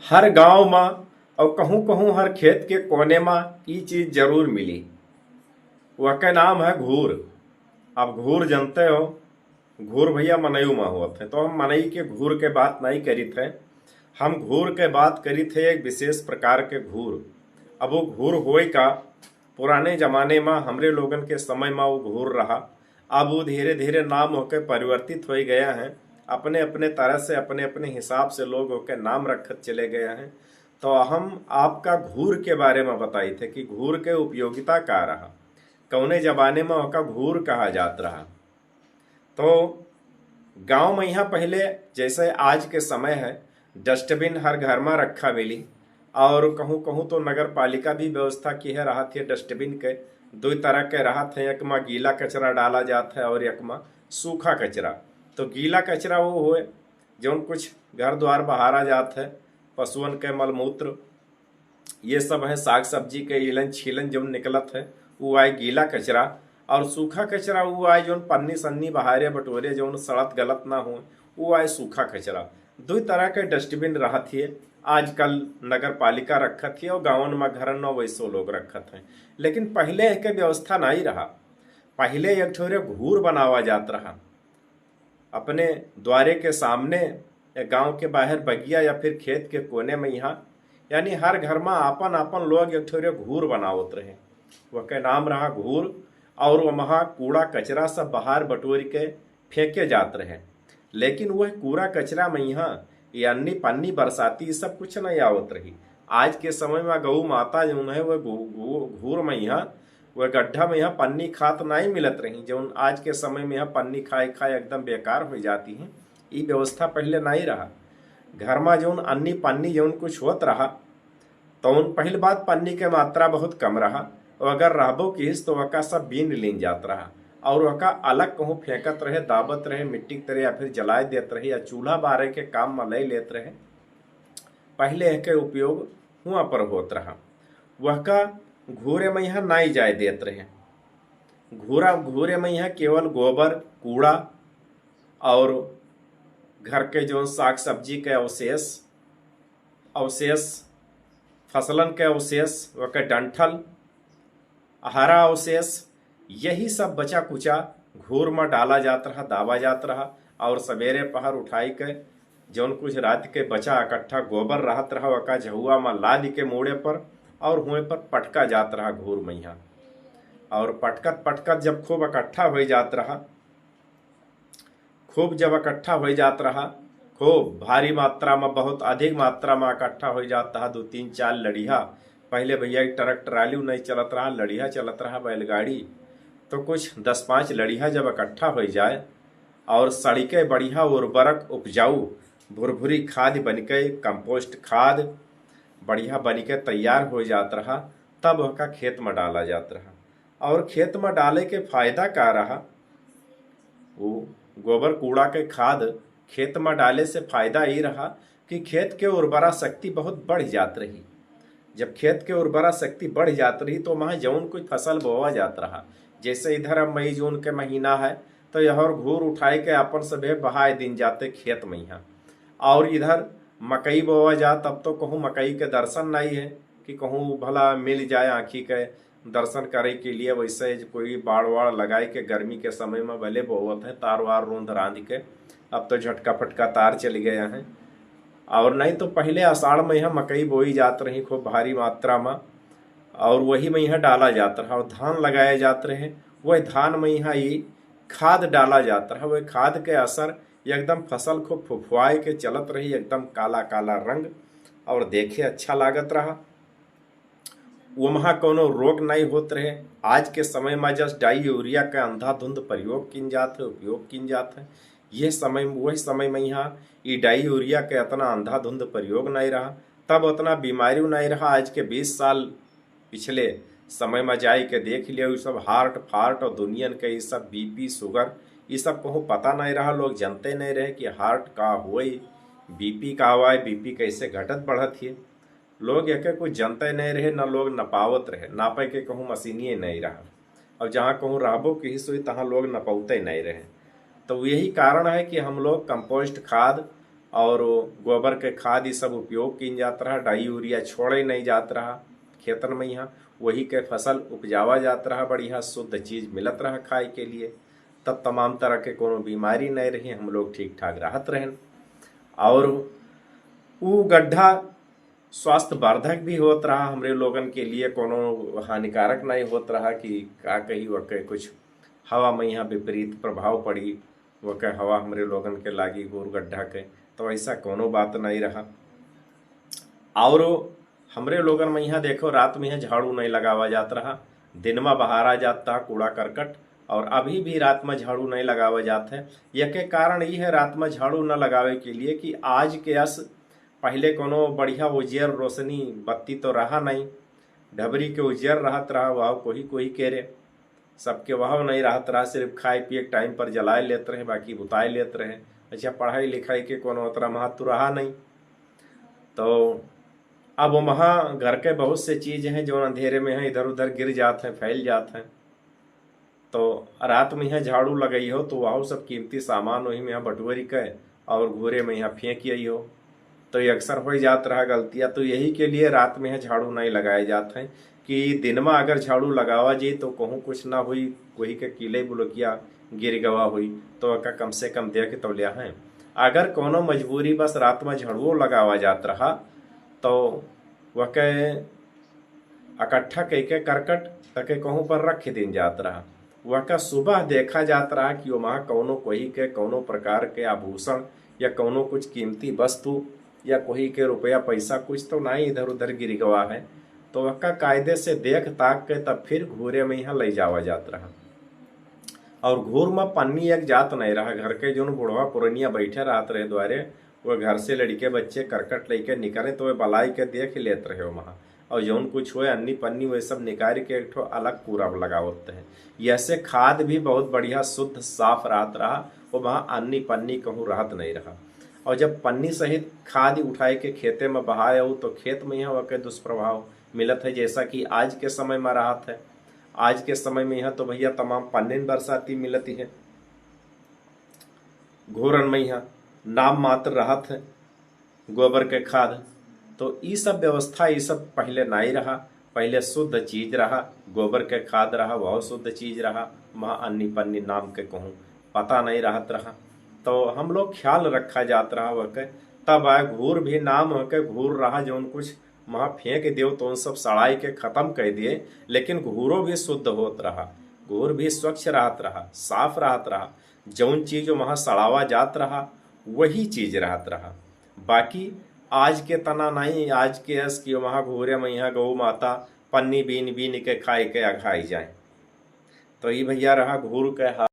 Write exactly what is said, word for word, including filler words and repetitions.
हर गांव मा और कहूँ कहूँ हर खेत के कोने मा ई चीज जरूर मिली। वहके नाम है घूर। अब घूर जनते हो, घूर भइया मनई मा होत है, तो हम मनई के घूर के बात नाहीं करित है, हम घूर के बात करित है एक विशेष प्रकार के घूर। अब वो घूर होए का, पुराने जमाने मा हमरे लोगन के समय मा वो घूर रहा, अब वो धीरे धीरे नाम होके परिवर्तित होइ गया है। अपने अपने तरह से, अपने अपने हिसाब से लोग ओके नाम रखत चले गए हैं। तो हम आपका घूर के बारे मा बताइत है कि घूर के उपयोगिता का रहा, कौने जमाने मा ओका घूर कहा जात रहा। तो गांव मा यहाँ पहिले जैसे आज के समय है, dustbin हर घर मा रखा मिली, और कहूँ कहूँ तो नगर पालिका भी व्यवस्था किहे रहत है dustbin के। दुइ तरह के रहत है, एक मा गीला कचरा डाला जात है और एक मा सूखा कचरा। तो गीला कचरा वो होए जौन कुछ घर द्वार बहारा जात है, पशुअन के मलमूत्र, ये सब है साग सब्जी के इलन छीलन जौन निकलत है, वो आए गीला कचरा। और सूखा कचरा वो आए जौन पन्नी सन्नी बहारे बटोरे जौन सड़त गलत ना हो, वो आए सूखा कचरा। दुइ तरह के dustbin रहत है। आजकल नगर पालिका रखत है और गाँवन मा घरन मा वैसो लोग रखत हैं। लेकिन पहिले एके व्यवस्था नाहीं रहा। पहिले एक ठोरे घूर बनावा जात रहा अपने द्वारे के सामने या गांव के बाहर बगिया या फिर खेत के कोने मा यहाँ, यानी हर घर मा आपन आपन लोग एक ठोरे घूर बनावत रहे। वहके नाम रहा घूर। और वहाँ कूड़ा कचरा सब बहार बटोर के फेंके जात रहे। लेकिन वह कूड़ा कचरा मा यहाँ ये अन्नी पन्नी बरसाती, ये सब कुछ नहीं आवत रही। आज के समय मा गऊ माता जौन है, वह घू-, घू-, घूर मा यहाँ, वह गड्ढा मा यहाँ पन्नी खात नाहीं मिलत रही, जौन आज के समय मा यहाँ पन्नी खाए खाए एकदम बेकार होइ जाती है। ई व्यवस्था पहिले नाहीं रहा। घर मा जौन अन्नी पन्नी जौन कुछ होत रहा, तौन पहिल बात पन्नी के मात्रा बहुत कम रहा, और अगर रहबो किहिस तो वहका सब बीन लीन जात रहा, और वहका अलग कहूँ फेंकत रहे, दाबत रहे मिट्टी के तरे, या फिर जलाए देत रहे, या चूल्हा बारे के काम मा लइ लेत रहे। पहिले एके उपयोग हुआँ पर होत रहा। वहका घूरे मा यहाँ नाहीं जाए देत रहे। घूरा, घूरे मा यहाँ केवल गोबर, कूड़ा और घर के जौन साग सब्जी के अवशेष, अवशेष, फसलन के अवशेष, ओके डंठल, हरा अवशेष, यही सब बचा कुचा घूर मा डाला जात रहा, दाबा जात रहा। और सबेरे पहर उठाई के जौन कुछ रात के बचा इकट्ठा गोबर रहत रहा, ओका झउआ मा लादि के मूड़े पर और हुएँ पर पटका जात रहा घूर मा यहाँ। और पटकत पटकत जब खूब इकट्ठा होइ जात रहा, खूब जब इकट्ठा होइ जात रहा, खूब भारी मात्रा मा, बहुत अधिक मात्रा मा इकट्ठा होइ जात रहा, दो तीन चार लड़िहा। पहिले भइया एक ट्रक ट्राली नहीं चलत रहा, लड़िहा चलत रहा, बैलगाड़ी। तो कुछ दस पाँच लड़िहा जब इकट्ठा होइ जाए और सड़िके बढ़िया उर्वरक उपजाऊ भुरभुरी खाद बनिके, compost खाद बढ़िया बनिके तैयार होइ जात रहा, तब ओका खेत मा डाला जात रहा। और खेत मा डाले के फायदा का रहा? वो गोबर कूड़ा के खाद खेत मा डाले से फायदा ई रहा कि खेत के उर्वरा शक्ति बहुत बढ़ जात रही। जब खेत के उर्वरा शक्ति बढ़ जात रही तो वहाँ जौन कुछ फसल बोवा जात रहा, जैसे इधर अब मई जून के महीना है तो यहर घूर उठाए के आपन सभे बहाए दिन जाते खेत मा यहाँ। और इधर मकई बोवा जा, तब तो कहूँ मकई के दर्शन नाहीं है कि कहूँ भला मिल जाए आँखी के दर्शन करे के लिए। वैसे जे कोई बाड़ वाड़ लगाए के गर्मी के समय मा भले बोवत है, तार वार रूंध रांध के, अब तो झटका फटका तार चलि गए हैं। और नहीं तो पहिले आषाढ़ मा यहाँ मकई बोई जात रही खूब भारी मात्रा मा, और वही मा यहाँ डाला जात रहा, और धान लगाए जात रहे, वह धान मा यहाँ ई खाद डाला जात रहा। वह खाद के असर एकदम फसल खूब फुफुआए के चलत रही, एकदम काला काला रंग, और देखे अच्छा लागत रहा। ओम्हा कौनो रोग नाहीं होत रहे। आज के समय मा जस डाई यूरिया के अंधाधुंध प्रयोग किन जात है, उपयोग किन जात है, यह समय, वही समय मा यहाँ ई डाई यूरिया के इतना अंधाधुंध प्रयोग नाहीं रहा, तब उतना बीमारी नाहीं रहा। आज के बीस साल पिछले समय मा जाए के देख लिया, उ सब heart फार्ट और दुनियन के ई सब BP sugar, ई सब कहूँ पता नाहीं रहा, लोग जनते नाहीं रहे कि heart का होई, BP का होई, BP कैसे घटत बढ़त है। लोग एके कुछ जनते नाहीं रहे, न लोग नपावत रहे, नापे के कहूँ मशीनिए नाहीं रहा। और जहाँ कहूँ रहबो किहिस होई, तहाँ लोग नपौते नाहीं रहे। तो यही कारण है कि हम लोग compost खाद और गोबर के खाद, ई सब उपयोग कीन जात रहा। डाई यूरिया छोड़े नहीं जात रहा खेतन में, यहाँ वही के फसल उपजावा जात रहा, बढ़िया शुद्ध चीज मिलत रहा खाए के लिए। तब तमाम तरह के कोनो बीमारी नहीं रही, हम लोग ठीक ठाक रहत रहन। और ऊ गड्ढा स्वास्थ्यवर्धक भी होत रहा, हमरे लोगन के लिए कोनो हानिकारक नहीं होत रहा कि का कही, वके कुछ हवा में यहाँ विपरीत प्रभाव पड़ी, वके हवा हमरे लोगन के लागी घूर गड्ढा के, तो ऐसा कोनो बात नहीं रहा। और हमरे लोगन में यहाँ देखो, रात में यहाँ झाड़ू नहीं लगावा जात रहा, दिन में बहारा जात था कूड़ा करकट, और अभी भी रात में झाड़ू नहीं लगावा जात है। यके कारण ई है रात में झाड़ू न लगावे के लिए कि आज के अस पहले कोनो बढ़िया उजियर रोशनी बत्ती तो रहा नहीं, ढबरी के उजियर रहत रहा, वह कोही कोही के रे, सबके वह नहीं रहत रहा, सिर्फ खाए पिए के टाइम पर जलाए लेत रहे, बाकी बुताए लेत रहे। अच्छा, पढ़ाई लिखाई के कोनो उतना महत्व रहा नहीं। तो अब वहाँ घर के बहुत से चीज हैं जो अंधेरे में हैं, इधर उधर गिर जात हैं, फैल जात हैं। तो रात में यहाँ झाड़ू लगई हो तो वह सब कीमती सामान वही में यहाँ बटोरी के और घूरे में यहाँ फेंक आई हो। तो ये अक्सर हो जात रहा गलतियाँ, तो यही के लिए रात में यहाँ झाड़ू नहीं लगाए जात हैं कि दिन में अगर झाड़ू लगावा जाई तो कहूँ कुछ ना हुई, कोही के कीले बुलकिया गिर गवा हुई, तो ओका कम से कम देख तो लिया है। अगर कोनो मजबूरी बस रात में झाड़ुओ लगावा जात रहा तो वके इकट्ठा कइके करकट तके कहूँ पर रख दिन जात रहा। वहका सुबह देखा जात रहा कि ओमा कौनो कोही के कौनो प्रकार के आभूषण या कौनो कुछ कीमती वस्तु या कोही के रुपया पैसा कुछ तो नाई इधर उधर गिर गवा है, तो वहका कायदे से देख ताक के तब फिर घूरे में यहाँ ले जावा जात रहा। और घूर में पन्नी एक जात नहीं रहा, घर के जोन बुढ़वा पुरनिया बैठे रहत रहे द्वारे, वो घर से लड़के बच्चे करकट लेके निकले तो वे बलाई के देख लेत रहे ओमा। और जौन कुछ हुए अन्नी पन्नी वे सब निकाल के एक ठो अलग कूड़ा लगावत है। यसे खाद भी बहुत बढ़िया शुद्ध साफ रहत रहा, वो वहाँ अन्नी पन्नी कहूँ रहत नहीं रहा। और जब पन्नी सहित खाद उठाए के खेते में बहाए हो तो खेत में यहाँ वके दुष्प्रभाव मिलत है, जैसा कि आज के समय में रहत है। आज के समय में यहाँ तो भैया तमाम पन्नीन बरसाती मिलती है, घूरन में यहाँ नाम मात्र रहत है गोबर के खाद। तो ई सब व्यवस्था, ई सब पहले नाई रहा। पहले शुद्ध चीज रहा, गोबर के खाद रहा, वह शुद्ध चीज रहा। वहाँ अन्नी पन्नी नाम के कहूँ पता नहीं रहत रहा, तो हम लोग ख्याल रखा जात रहा वह के। तब आए घूर भी नाम वह के घूर रहा, जौन कुछ वहाँ फेंक देव तो उन सब सड़ाई के खत्म कर दिए, लेकिन घूरो भी शुद्ध होत रहा, घूर भी स्वच्छ रहत रहा, साफ रहत रहा। जौन चीज वहाँ सड़ावा जात रहा वही चीज रहत रहा। बाकी आज के तना नहीं, आज के अस कि वहाँ घूरे में यहाँ गौ माता पन्नी बीन बीन के खाए के अघाई जाए। तो ई भैया रहा घूर के हाल।